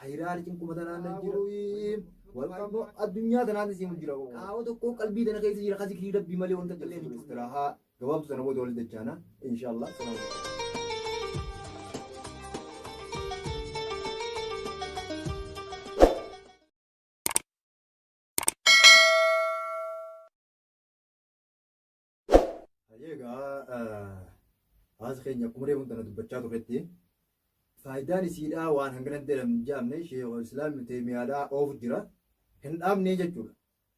Hayraani cinquma tanaan nan jiru. Wal addunyaa tanaan isiin jira. Qaawwa tokko qalbii tana keessa jira ka zikrii rabbii malee wanta illee hin jiru. Istiraahaa gabaabtu sana booda walitti dachaana. Inshallah. Salaam. Egaa haasa keenya akkuma reefu tana dubbachaa turretti faayidaan isiidhaa waan hangana hin jedhamne jaamne sheekul islaam ibn teemiyaadhaa oofu jira hin dhaabne jechuudha.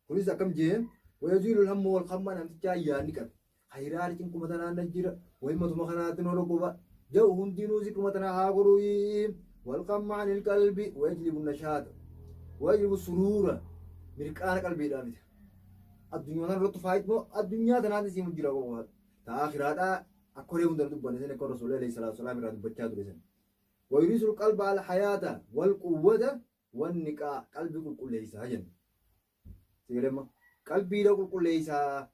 Kunis akkam jee wayaziilul hamma wal hamma namtichaa yaadni qabe hayraani cinquma tanaan na jira wayi matuma kanaatti nu dhukkuba jedhu hundinuu zikruma tana haa godhuu wal qamma anil qalbi wayajlibu nashaata wayajlibu suruura mirqaana qalbiidhaa miti. Addunyaa tana irratti faayidmoo addunyaa tanaan isiin jira qofa. Ta akhiraadhaa akka horii hunda dubbanne san akka Rasuulli alayhi salaatu wasalaam irraa dubbachaa ture san. Wayurisul qalba al hayaata wal quwwata wan niqaa qalbii qulqulleessaa jenna. Sigalemma qalbiidha qulqulleessaa.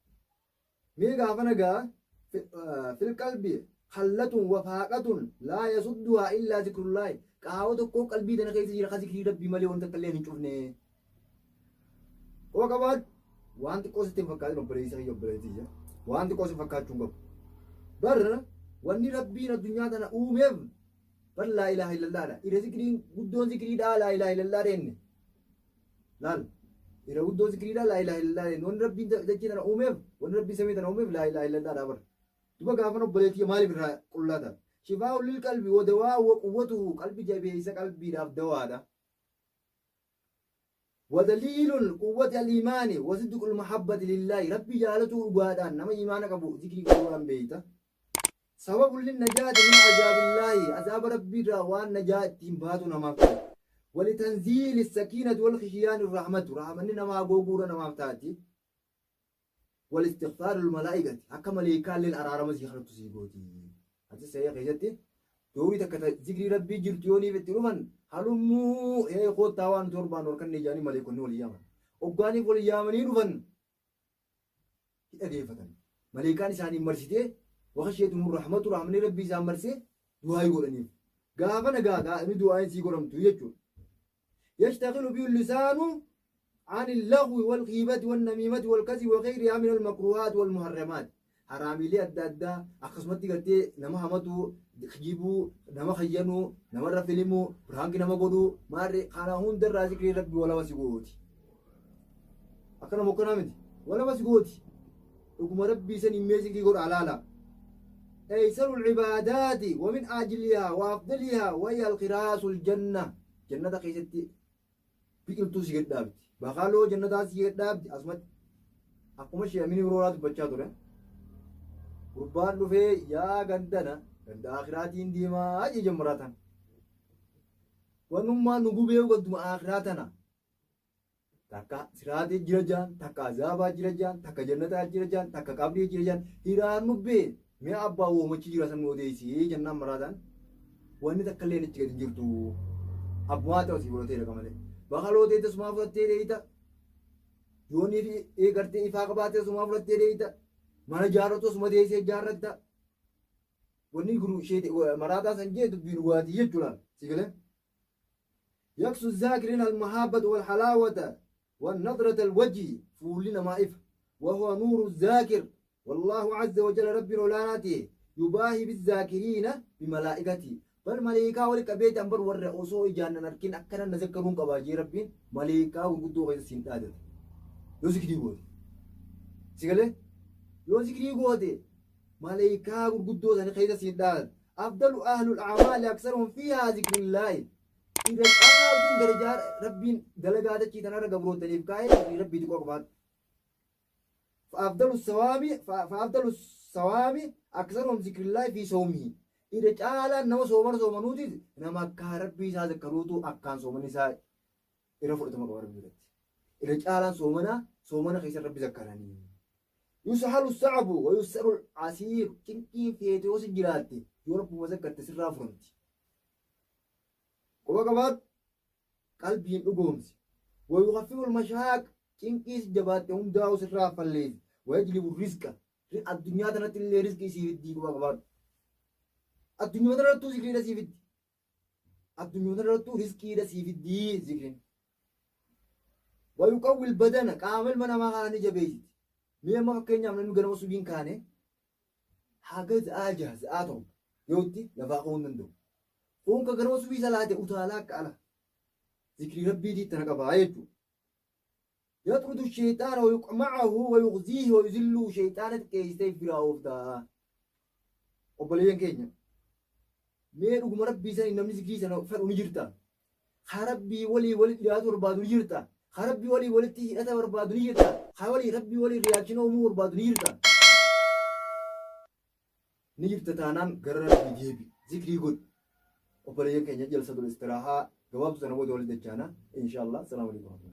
Mee gaafa nagaa fil qalbi kallatun wafaaqatun laa yasudduhaa illaa zikrullaahi qaawa tokkoo qalbii tana keessa jira ka zikrii rabbii malee wanta akka illee hin cufne. Quba qabaadhu waan xiqqoo sitti hin fakkaatin obboleessa kiyya obboleettii kiyya waan xiqqoo si fakkaachuu hin qabu. Bar wanni rabbiin addunyaa tana uumeef bar laa ilaaha illallaadha. Ira zikriin guddoon zikriidhaa laa ilaaha illallaadha jenne. Laal ira guddoo zikriidhaa laa ilaaha illallaadha jenne. Wanni rabbiin dachee tana uumeef wanni rabbiin samii tana uumeef laa ilaaha illallaadha bar. Duba gaafan obboleettii maaliif irraa qullaa taate? Shifaa'u lil qalbi wa dawaa wa quwwatuhu qalbi jabeessa qalbiidhaaf dawaadha. ودليل قوة الإيمان وصدق المحبة لله ربي جالته dhugaadhaan nama iimaana qabu zikrii godhuudhaan beeyta. سبب للنجاة من عذاب الله عذاب ربي irraa waan najaa ittiin baatu namaaf ta'e. ولتنزيل السكينة والخشيان الرحمة رحمني namaa googuudha namaaf taati. والاستغفار الملائكة akka maleeykaalleen araarama sii kadhattu sii gooti. Hadiisa sahiha keessatti doorii takka ta zikrii rabbii jirtu yooniif itti dhufan halummuu ee koottaa waan nuti barbaannu harkanne jedhanii maleeykonni wal yaaman. Oggaaniif wal yaamanii dhufan hin dhageeffatan. Maleeykaan isaanii marsitee wakasheetumur rahmatu rahmanni rabbii isaan marsee du'aayii godhaniif. Gaafa nagaa gaa inni du'aayiin sii godhamtu jechuudha. Yashtaqilu bihi lisaanu عن اللغو والغيبة والنميمة والكذب وغيرها من المكروهات والمحرمات haraamiilee adda addaa akkasumatti gartee nama hamatuu kijibuu nama kayyanuu namarra filimuu piraanki nama godhuu maarree kana hundarraa zikrii rabbi walaba si gooti akkana mokkanaa miti walaba si gooti dhuguma rabbii san himmee zikrii godha alaala أيسر العبادات ومن أجلها وأفضلها وهي القراص الجنة جنة كيستي biqiltuu si gad dhaabdi. Bakaaloo jannataa si gad dhaabdi asumatti. Akkuma ishee amini birooraa dubbachaa ture. Gurbaan dhufee yaa gandana ganda akiraatiin deemaa jee jammaraa tana. Wanummaa nu gubee ganduma akiraa tana. Takka siraatii jira jaan, takka azaabaa jira jaan, takka jannataa jira jaan, takka qabrii jira jaan. Hiraan nubbee mi'a abbaa woomachi jira san nu odeessii jennaan maraataan. Wanni takka illee achi gadi hin jirtu. Abbumaa ta'u sii godhatee dhaqa malee. Bakaloo ta'e sumaa fudhattee dheeyita. Yoonii fi gartee ifaa qabaatee sumaa fudhattee dheeyita. Mana jaarratu suma teessee jaarratta. Wanni guru ishee maraataa san jee dubbii dhugaatii jechuudha. Si galee? Yaksu zaakiriin almahabbatu wal halaawata wal nadrata alwajhi fuulli namaa ifa. Wahuwa nuuru zaakir Wallaahu azza wa jalla Rabbiin olaanaa ta'e yubaahi bizzaakiriina bimalaa'ikatii bar maleeykaa wali qabeeti an bar warra osoo ijaan nan arkin akkana na zakkaruun qabaa jee Rabbiin maleeykaa gurguddoo keessa siin dhaadata yoo zikrii goote si galee yoo zikrii goote maleeykaa gurguddoo sana keessa siin dhaadata afdalu ahlul a'maali aksaruhum fiihaa zikrillaahi irra caaltuun darajaa Rabbiin dalagaa dachii tanarra gabroottaniif kaa'e zikrii Rabbii xiqqoo qabaadhu فأفضل الصوام فأفضل الصوام أكثرهم ذكر الله في صومه irra caalaan nama soomana soomanuutis nama akkaan rabbii isaa zakkaruutu akkaan soomanni isaa irra fudhatama qaba rabbii biratti. Irra caalaan soomana soomana keessa rabbi zakkaranii. Yushalu sa'abu wa yusaru asiir cinqiin feete yoo si jiraatte yoo rabbuma zakkarte sirraa furamti. Quba qabaadhu. Qalbiin dhugoomsi. Wa yukhaffiful mashaaq cinqii si jabaatte hundaa'u sirraa falleessi. Wa yajlibu rizqa addunyaa tanatti illee rizqii sii fiddii quba qabaadhu. Addunyaa tanattuu zikriidha sii fiddi. Addunyaa irrattuu rizqiidha sii fiddii zikriin. Wayuqawwil badana qaama ilma namaa kana ni jabeessiti. Mee amma fakkeenyaaf namni ganama subiin kaane haga za'aa 6 za'aa 7 yootti lafaa ka'uu hin danda'u. Kun ka ganama subii salaate utaalaa akka ala. Zikrii rabbiitii tana qabaa jechuudha. Yaxrudu shayxaana wayuqma'ahu wayughziihi wayuzilluhu shayxaana xiqqeessitee biraa ooftaa. Obboleeyyan keenya mee dhuguma rabbii sanii namni zikrii sana fedhu ni jirta. Ka rabbii walii walitti dhiyaatu barbaadu ni jirta. Ka rabbii walii walitti hidhata barbaadu ni jirta. Ka walii rabbii walii riyaakshina uumuu barbaadu ni jirta. Ni jirta taanaan gara rabbii deebi. Zikrii godhi. Obboleeyyan keenya jalsatul istiraahaa gabaabtuu sana booda walitti dachaana. Inshaallah. Salaamu alaikum.